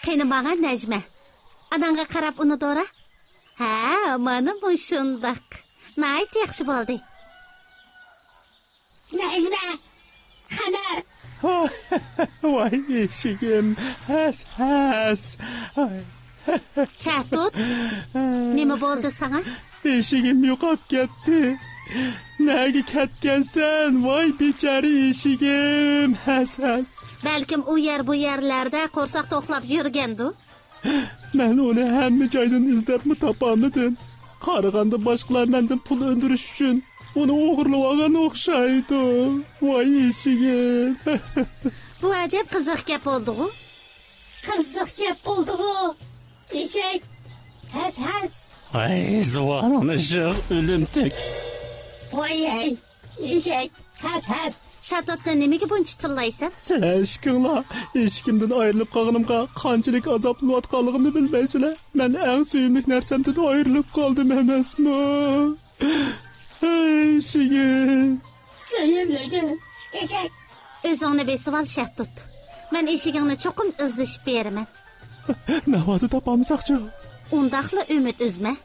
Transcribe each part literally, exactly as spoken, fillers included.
قېنى ماڭا نەجمە. ئاناڭغا قاراپ ئۇنى دورا. ھە، مانا مۇشۇنداق. ناھايىتى ياخشى بولدى. نەجمە، خەمەر. ۋاي ئېشىگىم، ھەس، ھەس. شەھتۇت، نېمە بولدى ساڭا؟ ئېشىگىم يوقاپ كەتتى. نەگە كەتكەنسەن، ۋاي بىچارە ئېشىگىم، ھەس، ھەس. بەلكىم ئۇ يەر بۇ يەرلەردە قورساق توقلاپ يۈرگەندۇ. مەن ئۇنى ھەممە جايدىن ئىزدەپمۇ تاپالمىدىم. قارىغاندا باشقىلار مەندىن پۇل ئۈندۈرۈش ئۈچۈن ئۇنى ئوغرىلىۋالغان ئوخشايدۇ. ۋاي ئېشىگىم. بۇ ئەجەب قىزىق گەپ بولدىغۇ. قىزىق گەپ بولدىغۇ. ئېشەك. ھەس، ھەس. ئەي، زۇۋانىڭنى يىغ، ئۆلۈمتۈك. ۋاي ئەي. ئېشەك، ھەس، ھەس. شاتۇتنى نېمىگە بۇنچە تىللايسەن؟ سىلەر ئىككىڭلار ئېشىكىمدىن ئايرىلىپ قالغىنىمغا قانچىلىك ئازابلىنىۋاتقانلىقىمنى بىلمەيسىلەر. مەن ئەڭ سۆيۈملۈك نەرسەمدىن ئايرىلىپ قالدىم ئەمەسمۇ؟ ھەي، ئېشىگىم. سۆيۈملۈكۈم، ئېشەك. ئۆزۈڭنى بېسىۋال، شەھتۇت. مەن ئېشىكىڭنى چوقۇم ئىزدىشىپ بېرىمەن. ناۋادا تاپالمىساقچۇ؟ ئۇنداقلا ئۈمىد ئۈزمە.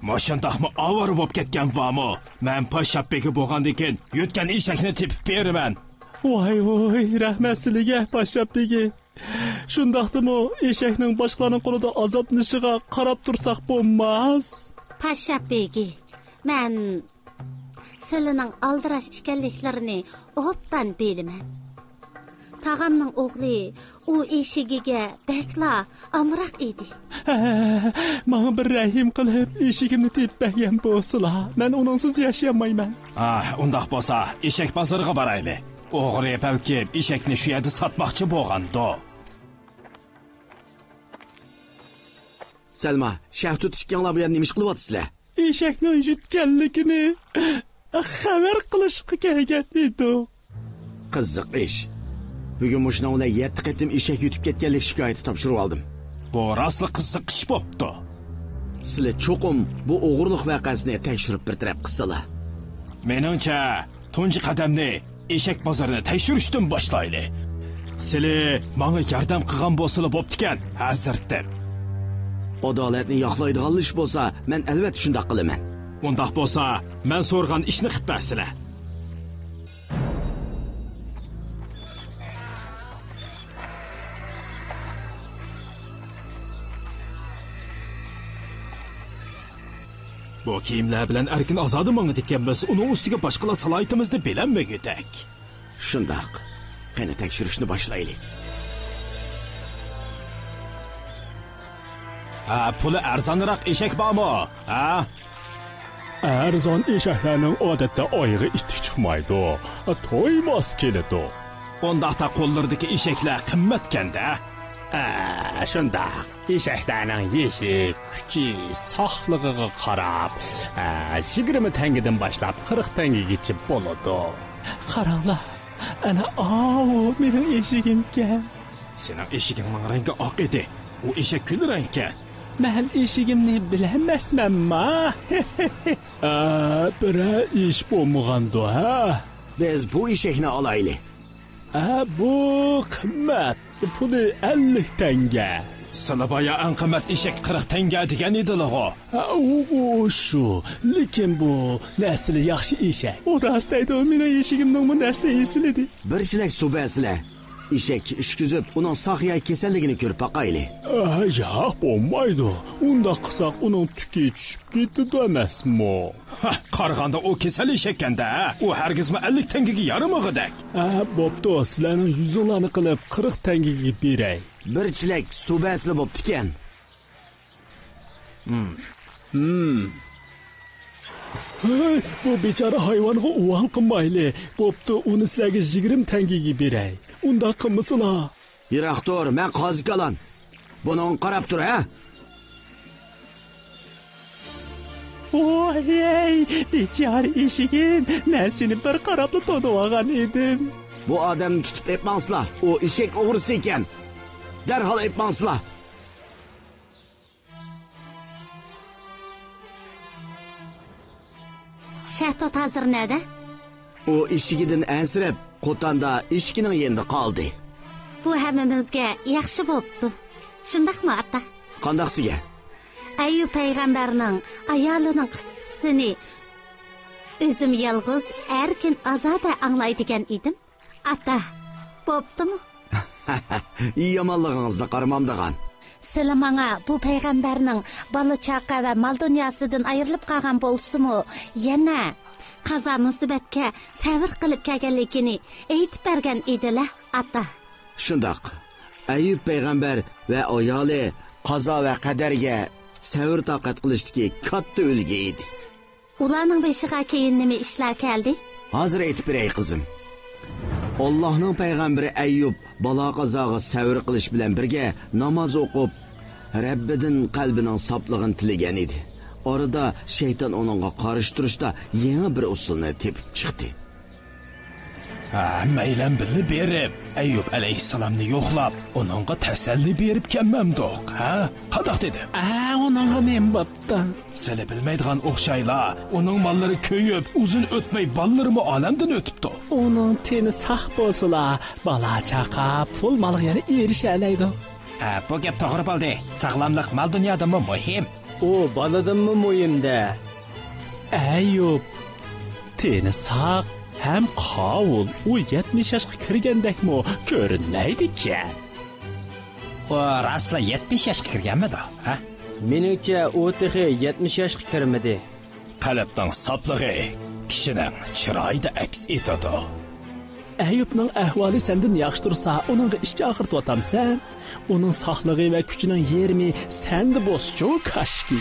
مۇشۇنداقمۇ ئاۋارە بولۇپ كەتكەن بارمۇ؟ مەن پاششاپ بېگى بولغاندىن كېيىن يۆتكەن ئېشەكنى تېپىپ بېرىمەن. ۋاي ۋوي، رەھمەت سىلىگە، پاششاپ بېگى. شۇنداقتىمۇ ئېشەكنىڭ باشقىلارنىڭ قولىدا ئازابلىنىشىغا قاراپ تۇرساق بولماس. پاششاپ بېگى، مەن سىلىنىڭ ئالدىراش ئىكەنلىكلىرىنى ئوبدان بىلىمەن. تاغامنىڭ ئوغلى ئۇ ئېشىكىگە بەكلا ئامراق ئىدى. ھە، ماڭا بىر رەھىم قىلىپ، ئېشىكىمنى تېپىپ بەرگەن بولسىلا، مەن ئۇنىڭسىز ياشىيالمايمەن. ئاھ، ئۇنداق بولسا، ئېشەك بازىرىغا بارايلى. ئوغرى بەلكىم ئېشەكنى شۇ يەردە ساتماقچى بولغاندۇ. سەلما، شەھتۇت ئىككىڭلار بۇ يەردە نېمە ئىش قىلىۋاتىسىلەر؟ ئېشەكنىڭ يۈتكەنلىكىنى خەۋەر قىلىشقا كەلگەن ئىدۇق. قىزىق ئىش. بۈگۈن مۇشۇنىڭ بىلەن يەتتە قېتىم ئېشەك يۈتۈپ كەتكەنلىك شىكايىتى تاپشۇرۇۋالدىم. بۇ راستلا قىزىق ئىش بوپتۇ. سىلى چوقۇم بۇ ئوغرىلىق ۋەقەسىنى تەكشۈرۈپ بىر تەرەپ قىلسىلا. مېنىڭچە، تۇنجى قەدەمنى ئېشەك بازىرىنى تەكشۈرۈشتىن باشلايلى. سىلى ماڭا ياردەم قىلغان بولسىلا بوپتىكەن، ھەزرىتىم. ئادالەتنى ياقلايدىغانلا ئىش بولسا، مەن ئەلۋەتتە شۇنداق قىلىمەن. ئۇنداق بولسا، مەن سورىغان ئىشنى قىلىپ بەرسىلە. بۇ كىيىملەر بىلەن ئەركىن ئازادە ماڭىدىكەنمىز، ئۇنىڭ ئۈستىگە باشقىلار سالاھىيىتىمىزنى بىلەلمىگۈدەك. شۇنداق. قېنى، تەكشۈرۈشنى باشلايلى. ھە، پۇلى ئەرزانراق ئېشەك بارمۇ؟ ھە؟ ئەرزان ئېشەكلەرنىڭ ئادەتتە ئايىغى ئىتتىك چىقمايدۇ، تويماس كېلىدۇ. ئۇنداقتا قوللىرىدىكى ئېشەكلەر قىممەتكەندە؟ ھە، شۇنداق. ئېشەكلەرنىڭ يېشى، كۈچى، ساقلىقىغا قاراپ، ھە، يىگىرمە تەڭگىدىن باشلاپ قىرىق تەڭگىگىچە بولىدۇ. قاراڭلار، ئەنە ئاۋۇ مېنىڭ ئېشىكىمكەن. سېنىڭ ئېشىكىڭنىڭ رەڭگى ئاق ئىدى. ئۇ ئېشەك كۈل رەڭكەن. مەن ئېشىكىمنى بىلەلمەسمەنما؟ ئە، بىرەر ئىش بولمىغاندۇ، ھە؟ بىز بۇ ئېشەكنى ئالايلى. ئە، بۇ قىممەت. پۇلى ئەللىك تەڭگە. سىلى بايا ئەڭ قىممەت ئېشەك قىرىق تەڭگە دېگەن ئىدىلىغۇ. ئە، ئۇ، ئۇ شۇ. لېكىن بۇ نەسلى ياخشى ئېشەك. ئۇ راست دەيدۇ، مېنىڭ ئېشىكىمنىڭمۇ نەسلى ئېسىل ئىدى. بىر چېلەك سۇ بەرسىلە. ئېشەككە ئىچكۈزۈپ، ئۇنىڭ ساق يا كېسەللىكىنى كۆرۈپ باقايلى. ئە، ياق، بولمايدۇ. ئۇنداق قىلساق، ئۇنىڭ تۈكى چۈشۈپ كېتىدۇ ئەمەسمۇ؟ ھە، قارىغاندا ئۇ كېسەل ئېشەككەندە، ھە؟ ئۇ ھەرگىزمۇ ئەللىك تەڭگىگە يارىمىغۇدەك. ھە، بوپتۇ، سىلەرنىڭ يۈزۈڭلارنى قىلىپ، قىرىق تەڭگىگە بېرەي. بىر چېلەك سۇ بەرسىلە بوپتىكەن. ھىم. ھىم. ھەي، بۇ بىچارە ھايۋانغا ئۇۋال قىلمايلى. بوپتۇ، ئۇنى سىلەرگە يىگىرمە تەڭگىگە بېرەي. ئۇنداق قىلمىسىلا. يىراق تۇر، مەن قازى كالان. بۇنىڭغا قاراپ تۇر، ھە؟ ۋاي، بىچارە ئېشىكىم، مەن سېنى بىر قاراپلا تونۇۋالغان ئىدىم. بۇ ئادەمنى تۇتۇپ ئېلىپ ماڭسىلا، ئۇ ئېشەك ئوغرىسى ئىكەن. دەرھال ئېلىپ ماڭسىلا. تەختۇت ھازىر نەدە؟ ئۇ ئىشىكىدىن ئەنسىرەپ، قوتاندا ئىشىكىنىڭ يېنىدا قالدى. بۇ ھەممىمىزگە ياخشى بوپتۇ. شۇنداقمۇ، ئاتا؟ قانداقسىگە؟ ئەييۇب پەيغەمبەرنىڭ ئايالىنىڭ قىسسىسىنى ئۆزۈم يالغۇز ئەركىن ئازادە ئاڭلايدىكەن ئىدىم. ئاتا، بوپتۇمۇ؟ يامانلىقىڭىزنى قارىمامدىغان. سىلى ماڭا بۇ پەيغەمبەرنىڭ بالا-چاقا ۋە مال-دۇنياسىدىن ئايرىلىپ قالغان بولسىمۇ، يەنە قازا-مۇسىبەتكە سەۋر قىلىپ كەلگەنلىكىنى ئېيتىپ بەرگەن ئىدىلە، ئاتا. شۇنداق. ئەييۇب پەيغەمبەر ۋە ئايالى قازا ۋە قەدەرگە سەۋر-تاقەت قىلىشتىكى كاتتا ئۈلگە ئىدى. ئۇلارنىڭ بېشىغا كېيىن نېمە ئىشلار كەلدى؟ ھازىر ئېيتىپ بېرەي، قىزىم. ئاللاھنىڭ پەيغەمبىرى ئەييۇب بالا-قازاغا سەۋر قىلىش بىلەن بىرگە ناماز ئوقۇپ، رەببىدىن قەلبىنىڭ ساپلىقىنى تىلىگەن ئىدى. ئارىدا شەيتان ئۇنىڭغا قارشى تۇرۇشتا يېڭى بىر ئۇسۇلنى تېپىپ چىقتى. ھەممەيلەن بىللە بېرىپ، ئەييۇب ئەلەيھىسسالامنى يوقلاپ، ئۇنىڭغا تەسەللى بېرىپ كەلمەمدۇق، ھە؟ قانداق دېدىم؟ ئە، ئۇنىڭغا نېمە بوپتۇ؟ سىلى بىلمەيدىغان ئوخشايلا، ئۇنىڭ ماللىرى كۆيۈپ، ئۇزۇن ئۆتمەي بالىلىرىمۇ ئالەمدىن ئۆتۈپتۇ. ئۇنىڭ تېنى ساق بولسىلا، بالا-چاقا، پۇل-مالغا يەنە ئېرىشەلەيدۇ. ئە، بۇ گەپ توغرا بولدى. ساغلاملىق مال-دۇنيادىنمۇ مۇھىم. ئۇ بالىدىنمۇ مۇھىم-دە. ئەييۇب، تېنى ساق ھەم قاۋۇل، ئۇ يەتمىش ياشقا كىرگەندەكمۇ كۆرۈنمەيدىكەن. ئۇ راستلا يەتمىش ياشقا كىرگەنمىدۇ، ھە؟ مېنىڭچە، ئۇ تېخى يەتمىش ياشقا كىرمىدى. قەلبنىڭ ساپلىقى كىشىنىڭ چىرايىدا ئەكس ئېتىدۇ. ئەييۇبنىڭ ئەھۋالى سەندىن ياخشى تۇرسا، ئۇنىڭغا ئىچ ئاغرىتىۋاتامسەن؟ ئۇنىڭ ساقلىقى ۋە كۈچىنىڭ يېرىمى سەندە بولسىچۇ، كاشكى.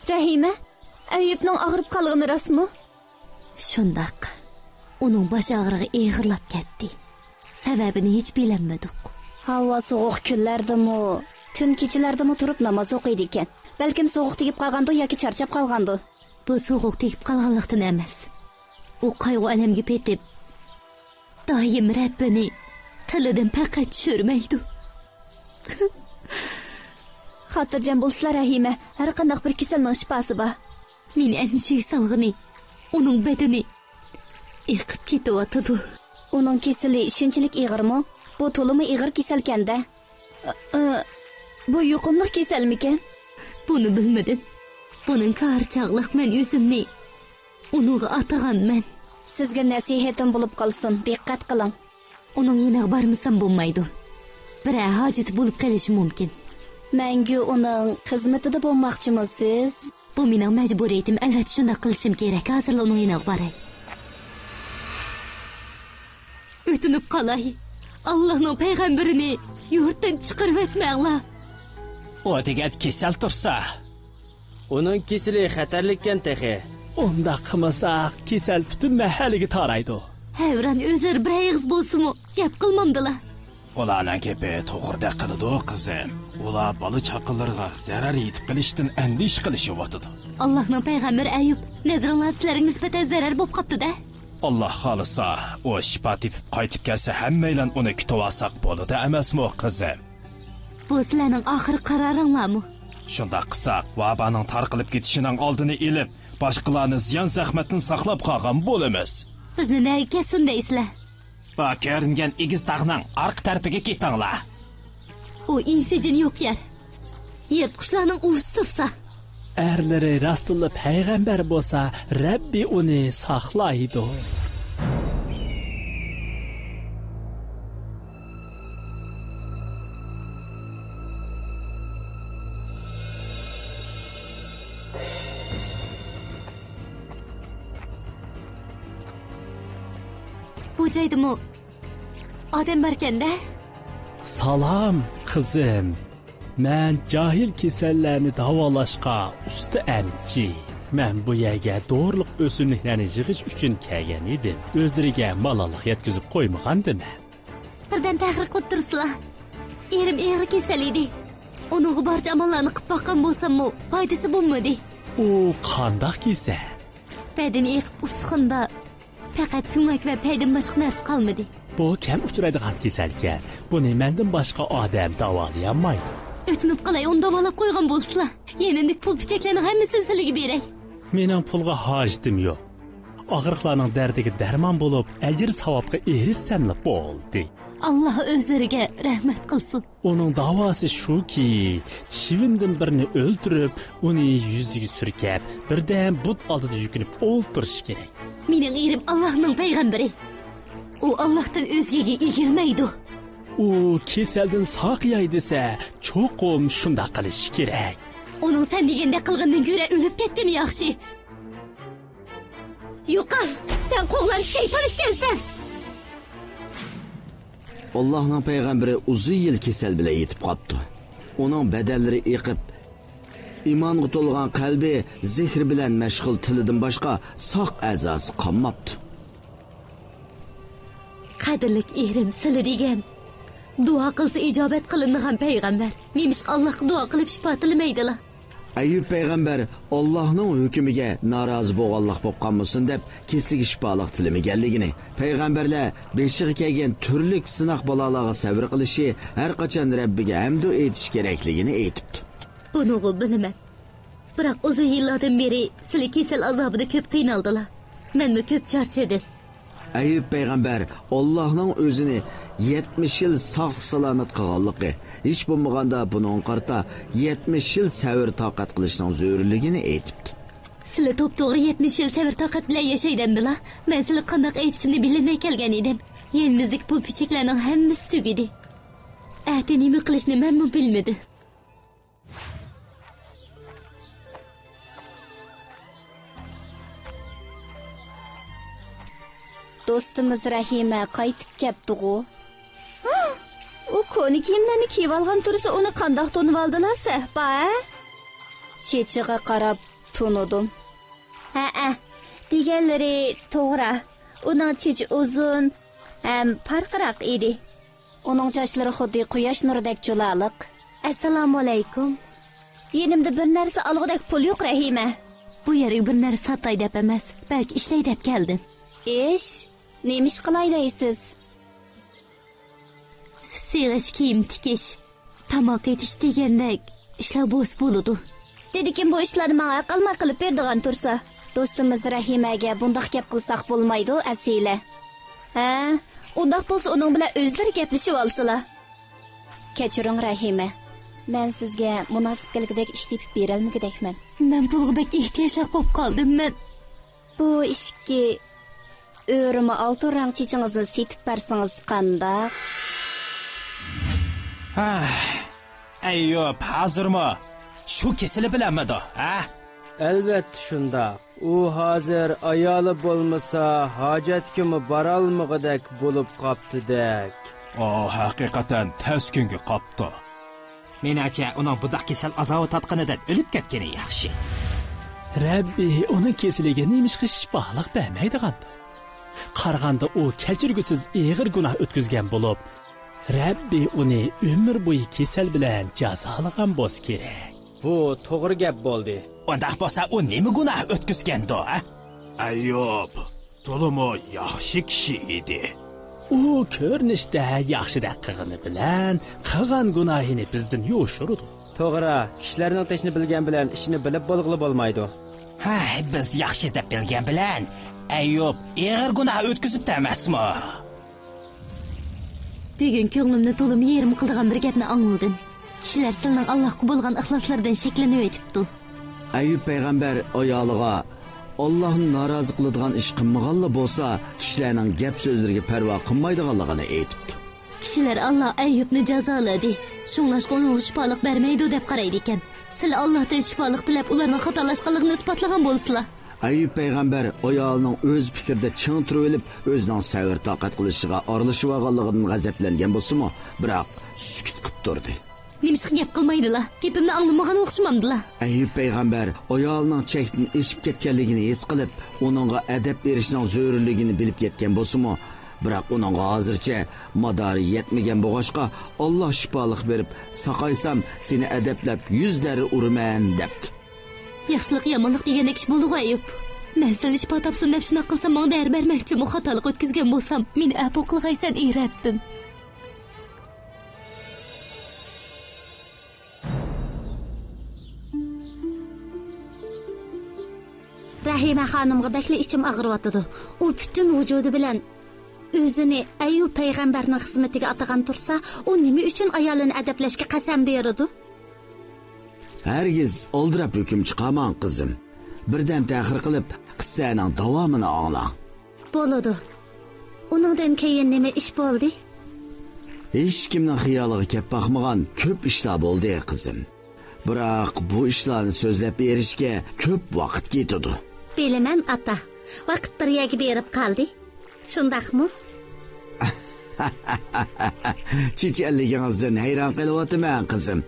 رەھىمە، ئەييۇبنىڭ ئاغرىپ قالغىنى راستمۇ؟ شۇنداق. ئۇنىڭ باش ئاغرىقى ئېغىرلاپ كەتتى. سەۋەبىنى ھېچ بىلەلمىدۇق. ھاۋا سوغۇق كۈنلەردىمۇ، تۈن كېچىلەردىمۇ تۇرۇپ ناماز ئوقۇيدىكەن. بەلكىم سوغۇق تېگىپ قالغاندۇ ياكى چارچاپ قالغاندۇ؟ بۇ سوغۇق تېگىپ قالغانلىقتىن ئەمەس. ئۇ قايغۇ-ئەلەمگە پېتىپ، دائىم رەببىنى تىلىدىن پەقەت چۈشۈرمەيدۇ. خاتىرجەم بولسىلا، رەھىمە، ھەر قانداق بىر كېسەلنىڭ شىپاسى بار. مېنى ئەندىشىگە سالغىنى، ئۇنىڭ بەدىنى ئېقىپ كېتىۋاتىدۇ. ئۇنىڭ كېسىلى شۇنچىلىك ئېغىرمۇ؟ بۇ تولىمۇ ئېغىر كېسەلكەن-دە. ئى، بۇ يۇقۇملۇق كېسەلمىكەن؟ بۇنى بىلمىدىم. بۇنىڭ كارى چاغلىق مەن ئۆزۈمنى ئۇنىڭغا ئاتىغانمەن. سىزگە نەسىھەتىم بولۇپ قالسۇن، دىققەت قىلىڭ. ئۇنىڭ يېنىغا بارمىسام بولمايدۇ. بىرەر ھاجىتى بولۇپ قېلىشى مۇمكىن. مەڭگۈ ئۇنىڭ خىزمىتىدە بولماقچىمۇ سىز؟ بۇ مېنىڭ مەجبۇرىيىتىم، ئەلۋەتتە شۇنداق قىلىشىم كېرەك. ھازىرلا ئۇنىڭ يېنىغا باراي. ئۆتۈنۈپ قالاي، ئاللاھنىڭ پەيغەمبىرىنى يۇرتتىن چىقىرىۋەتمەڭلار. ئۇ دېگەن كېسەل تۇرسا. ئۇنىڭ كېسىلى خەتەرلىككەن تېخى. ئۇنداق قىلمىساق، كېسەل پۈتۈن مەھەللىگە تارايدۇ. ھەۋران ئۆزلىرى بىر ئېغىز بولسىمۇ گەپ قىلمامدىلا. ئۇلارنىڭ گېپى توغرىدەك قىلىدۇ، قىزىم. ئۇلار بالا-چاقىلىرىغا زەرەر يېتىپ قېلىشتىن ئەندىشە قىلىشىۋاتىدۇ. ئاللاھنىڭ پەيغەمبىرى ئەييۇب، نەزىرىڭلار سىلەرگە نىسبەتەن زەرەر بوپ قاپتۇ-دە. ئاللاھ خالىسا، ئۇ شىپا تېپىپ قايتىپ كەلسە، ھەممەيلەن ئۇنى كۈتۈۋالساق بولىدۇ ئەمەسمۇ، قىزىم؟ بۇ سىلەرنىڭ ئاخىرقى قارارىڭلارمۇ؟ شۇنداق قىلساق، ۋابانىڭ تارقىلىپ كېتىشىنىڭ ئالدىنى ئېلىپ، باشقىلارنى زىيان-زەخمەتتىن ساقلاپ قالغان بولىمىز. بىزنى نەگە كەتسۇن دەيسىلەر؟ بۇ كۆرۈنگەن ئېگىز تاغنىڭ ئارقا تەرىپىگە كېتىڭلار. ئۇ ئىنسىجىن يوق يەر. يىرتقۇچلارنىڭ ئۇۋىسى تۇرسا. ئەرلىرى راستتىنلا پەيغەمبەر بولسا، رەببى ئۇنى ساقلايدۇ. بۇ جايدىمۇ ئادەم باركەن-دە؟ سالام، قىزىم. مەن جاھىل كېسەللەرنى داۋالاشقا ئۇستا ئەمچى. مەن بۇ يەرگە دورىلىق ئۆسۈملۈكلەرنى يىغىش ئۈچۈن كەلگەن ئىدىم. ئۆزلىرىگە مالاللىق يەتكۈزۈپ قويمىغاندىمەن. بىردەم تەخىر قىلىپ تۇرسىلا. ئېرىم ئېغىر كېسەل ئىدى. ئۇنىڭغا بارچە ئاماللارنى قىلىپ باققان بولساممۇ، پايدىسى بولمىدى. ئۇ قانداق كېسەل؟ بەدىنى ئېقىپ ئۇستىخاندا پەقەت سۆڭەك ۋە پەيدىن باشقا نەرسە قالمىدى. بۇ كەم ئۇچرايدىغان كېسەلكەن. بۇنى مەندىن باشقا ئادەم داۋالىيالمايدۇ. ئۆتۈنۈپ قالاي، ئۇنى داۋالاپ قويغان بولسىلا. يېنىمدىكى پۇل پۈچەكلەرنىڭ ھەممىسىنى سىلىگە بېرەي. مېنىڭ پۇلغا ھاجىتىم يوق. ئاغرىقلارنىڭ دەردىگە دەرمان بولۇپ، ئەجىر-ساۋابقا ئېرىشسەملا بولدى. ئاللا ئۆزلىرىگە رەھمەت قىلسۇن. ئۇنىڭ داۋاسى شۇكى، چىۋىندىن بىرنى ئۆلتۈرۈپ، ئۇنى يۈزىگە سۈركەپ، بىردەم بۇت ئالدىدا يۈكۈنۈپ ئولتۇرۇش كېرەك. مېنىڭ ئېرىم ئاللاھنىڭ پەيغەمبىرى. ئۇ ئاللاھتىن ئۆزگىگە ئېگىلمەيدۇ. ئۇ كېسەلدىن ساقىياي دېسە، چوقۇم شۇنداق قىلىشى كېرەك. ئۇنىڭ سەن دېگەندەك قىلغىنىدىن كۆرە ئۆلۈپ كەتكىنى ياخشى. يوقال! سەن قوغلانچى شەيتان ئىكەنسەن! ئاللاھنىڭ پەيغەمبىرى ئۇزۇن يىل كېسەل بىلەن يېتىپ قاپتۇ. ئۇنىڭ بەدەنلىرى ئېقىپ، ئىمانغا تولغان قەلبى، زىكرى بىلەن مەشغۇل تىلىدىن باشقا ساق ئەزاسى قالماپتۇ. قەدىرلىك ئېرىم، سىلى دېگەن دۇئا قىلسا ئىجابەت قىلىنىدىغان پەيغەمبەر نېمىشقا ئاللاھقا دۇئا قىلىپ شىپا تىلىمەيدىلا؟ ئەييۇب پەيغەمبەر ئاللاھنىڭ ھۆكمىگە نارازى بولغانلىق بولۇپ قالمىسۇن دەپ كېسىلىگە شىپالىق تىلىمىگەنلىكىنى، پەيغەمبەرلەر بېشىغا كەلگەن تۈرلۈك سىناق بالالارغا سەۋر قىلىشى، ھەر قاچان رەببىگە ھەمدۇ ئېيتىش كېرەكلىكىنى ئېيتىپتۇ. بۇنىغۇ بىلىمەن. بىراق ئۇزۇن يىللاردىن بېرى سىلى كېسەل ئازابىدا كۆپ قىينالدىلا. مەنمۇ كۆپ چارچىدىم. ئەييۇب پەيغەمبەر ئاللاھنىڭ ئۆزىنى يەتمىش يىل ساق-سالامەت قىلغانلىقى، ھېچ بولمىغاندا بۇنىڭغا قارىتا يەتمىش يىل سەۋر-تاقەت قىلىشنىڭ زۆرۈرلۈكىنى ئېيتىپتۇ. سىلى توپتوغرا يەتمىش يىل سەۋر-تاقەت بىلەن ياشاي دەمدىلا؟ مەن سىلىگە قانداق ئېيتىشىمنى بىلەلمەي كەلگەن ئىدىم. يېنىمىزدىكى پۇل پۈچەكلەرنىڭ ھەممىسى تۈگىدى. ئەتە نېمە قىلىشنى مەنمۇ بىلمىدىم. دوستىمىز رەھىمە قايتىپ كەپتىغۇ؟ ئۇ كونا كىيىملەرنى كىيىۋالغان تۇرسا، ئۇنى قانداق تونۇۋالدىلا سەھپا، ھە؟ چېچىغا قاراپ تونۇدۇم. ھەئە، دېگەنلىرى توغرا. ئۇنىڭ چېچى ئۇزۇن ھەم پارقىراق ئىدى. ئۇنىڭ چاچلىرى خۇددى قۇياش نۇرىدەك جۇلالىق. ئەسسالامۇئەلەيكۇم. يېنىمدا بىر نەرسە ئالغۇدەك پۇل يوق، رەھىمە. بۇ يەرگە بىر نەرسە ساتاي دەپ ئەمەس، بەلكى ئىشلەي دەپ كەلدىم. ئىش؟ نېمە ئىش قىلاي دەيسىز؟ سۈت سېغىش، كىيىم تىكىش، تاماق ئېتىش دېگەندەك ئىشلار بولسا بولىدۇ. دېدىكىن، بۇ ئىشلارنى ماڭا ھەق ئالماي قىلىپ بېرىدىغان تۇرسا. دوستىمىز رەھىمەگە بۇنداق گەپ قىلساق بولمايدۇ، ئەسىلە. ھە، ئۇنداق بولسا ئۇنىڭ بىلەن ئۆزلىرى گەپلىشىۋالسىلا. كەچۈرۈڭ، رەھىمە. مەن سىزگە مۇناسىپ كەلگۈدەك ئىش تېپىپ بېرەلمىگۈدەكمەن. مەن پۇلغا بەك ئېھتىياجلىق بولۇپ قالدىم، مەن. بۇ ئىككى ئۆرۈمە ئالتۇن رەڭ چېچىڭىزنى سېتىپ بەرسىڭىز قانداق؟ ھە، ئەييۇب ھازىرمۇ شۇ كېسىلى بىلەنمىدۇ، ھە؟ ئەلۋەتتە شۇنداق. ئۇ ھازىر ئايالى بولمىسا، ھاجەتكىمۇ بارالمىغۇدەك بولۇپ قاپتىدەك. ئۇ ھەقىقەتەن تەس كۈنگە قاپتۇ. مېنىڭچە، ئۇنىڭ بۇنداق كېسەل ئازابى تارتقىنىدىن ئۆلۈپ كەتكىنى ياخشى. رەببى ئۇنىڭ كېسىلىگە نېمىشقا شىپالىق بەرمەيدىغاندۇ؟ قارىغاندا ئۇ كەچۈرگۈسىز ئېغىر گۇناھ ئۆتكۈزگەن بولۇپ، رەببى ئۇنى ئۆمۈر بويى كېسەل بىلەن جازالىغان بولسا كېرەك. بۇ توغرا گەپ بولدى. ئۇنداق بولسا ئۇ نېمە گۇناھ ئۆتكۈزگەندۇ، ھە؟ ئەييۇب تولىمۇ ياخشى كىشى ئىدى. ئۇ كۆرۈنۈشتە ياخشىدەك قىلغىنى بىلەن قىلغان گۇناھىنى بىزدىن يوشۇرىدۇ. توغرا، كىشىلەرنىڭ تېشىنى بىلگەن بىلەن ئىشىنى بىلىپ بولغىلى بولمايدۇ. ھە، بىز ياخشى دەپ بىلگەن بىلەن ئەييۇب ئېغىر گۇناھ ئۆتكۈزۈپتۇ ئەمەسمۇ؟ بۈگۈن كۆڭلۈمنى تولىمۇ يېرىم قىلىدىغان بىر گەپنى ئاڭلىدىم. كىشىلەر سىلىنىڭ ئاللاھقا بولغان ئىخلاسلىرىدىن شەكلىنىۋېتىپتۇ. ئەييۇب پەيغەمبەر ئايالىغا، ئاللاھنى نارازى قىلىدىغان ئىش قىلمىغانلا بولسا، كىشىلەرنىڭ گەپ سۆزلىرىگە پەرۋا قىلمايدىغانلىقىنى ئېيتىپتۇ. كىشىلەر ئاللا ئەييۇبنى جازالىدى، شۇڭلاشقا ئۇنىڭغا شىپالىق بەرمەيدۇ دەپ قارايدىكەن. سىلى ئاللاھتىن شىپالىق تىلەپ، ئۇلارنىڭ خاتالاشقانلىقىنى ئىسپاتلىغان بولسىلا. ئەييۇب پەيغەمبەر ئايالىنىڭ ئۆز پىكرىدە چىڭ تۇرۇۋېلىپ، ئۆزىنىڭ سەۋر-تاقەت قىلىشىغا ئارىلىشىۋالغانلىقىدىن غەزەپلەنگەن بولسىمۇ، بىراق سۈكۈت قىپ تۇردى. نېمىشقا گەپ قىلمايدىلا؟ گېپىمنى ئاڭلىمىغان ئوخشىمامدىلا؟ ئەييۇب پەيغەمبەر ئايالىنىڭ چەكتىن ئېشىپ كەتكەنلىكىنى ھېس قىلىپ، ئۇنىڭغا ئەدەپ بېرىشنىڭ زۆرۈرلۈكىنى بىلىپ يەتكەن بولسىمۇ، بىراق ئۇنىڭغا ھازىرچە مادارى يەتمىگەن بولغاچقا، ئاللا شىپالىق بېرىپ، ساقايسام، سېنى ئەدەپلەپ يۈز دەررە ئۇرىمەن، دەپتۇ. ياخشىلىق يامانلىق دېگەندەك ئىش بولىدىغۇ، ئەييۇب؟ مەن سېنى شىپا تاپسۇن دەپ شۇنداق قىلسام، ماڭا دەر بەرمەكچىمۇ؟ خاتالىق ئۆتكۈزگەن بولسام، مېنى ئەپۇ قىلغايسەن، ئى رەببىم. رەھىمە خانىمغا بەكلا ئىچىم ئاغرىۋاتىدۇ. ئۇ پۈتۈن ۋۇجۇدى بىلەن ئۆزىنى ئەييۇب پەيغەمبەرنىڭ خىزمىتىگە ئاتىغان تۇرسا، ئۇ نېمە ئۈچۈن ئايالىنى ئەدەپلەشكە قەسەم بېرىدۇ؟ ھەرگىز ئالدىراپ ھۆكۈم چىقارماڭ، قىزىم. بىردەم تەخىر قىلىپ، قىسسەنىڭ داۋامىنى ئاڭلاڭ. بولىدۇ. ئۇنىڭدىن كېيىن نېمە ئىش بولدى؟ ھېچكىمنىڭ خىيالىغا كەپ باقمىغان كۆپ ئىشلار بولدى، قىزىم. بىراق بۇ ئىشلارنى سۆزلەپ بېرىشكە كۆپ ۋاقىت كېتىدۇ. بىلىمەن، ئاتا. ۋاقىت بىر يەرگە بېرىپ قالدى. شۇنداقمۇ؟ چېچەنلىكىڭىزدىن ھەيران قېلىۋاتىمەن، قىزىم.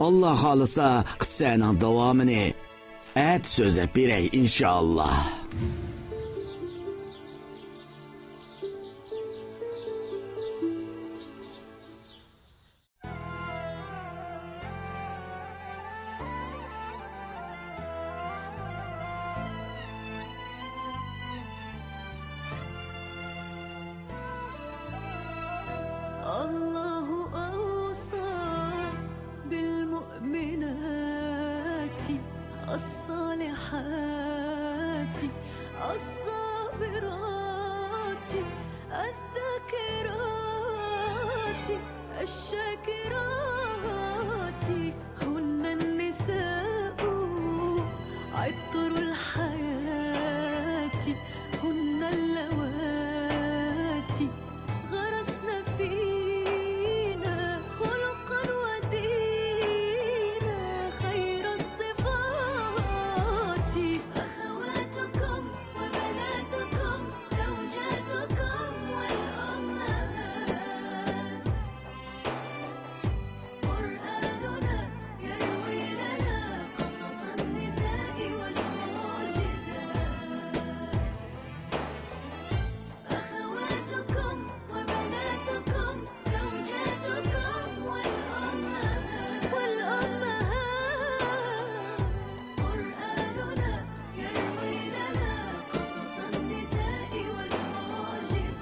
ئاللا خالىسا، قىسسەنىڭ داۋامىنى ئەتە سۆزلەپ بېرەي، ئىنشائاللا. الله أوصى بالمؤمنات الصالحات الصابرات الذاكرات الشاكرات، هن النساء عطر الحياة، هن اللواتي غرسن فينا خلقا ودينا خير الصفات. أخواتكم وبناتكم زوجاتكم والأمهات. قرآننا يروي لنا قصص النساء والمعجزات. أخواتكم وبناتكم زوجاتكم والأمهات. والأمهات. قرآننا يروي لنا قصص النساء والمعجزات.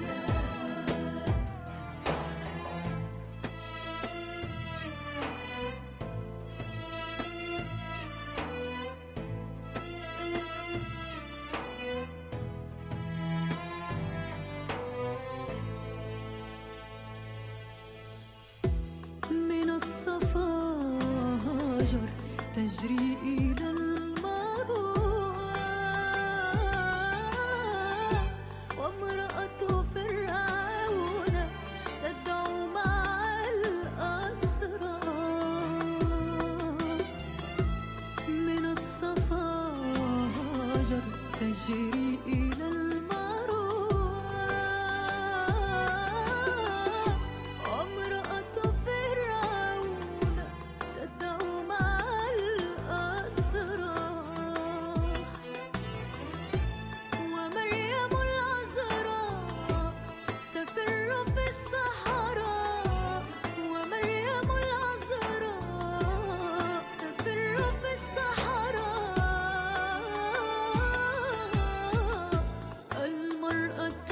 من الصفاجر تجري إلى المروى، وامرأة فرعون تدعو مع الأسرى. من الصفاجر تجري إلى المروى، وامرأة فرعون تدعو مع الأسرى. ومريم العذراء تفر في الصحراء، ومريم العذراء تفر في الصحراء. المرأة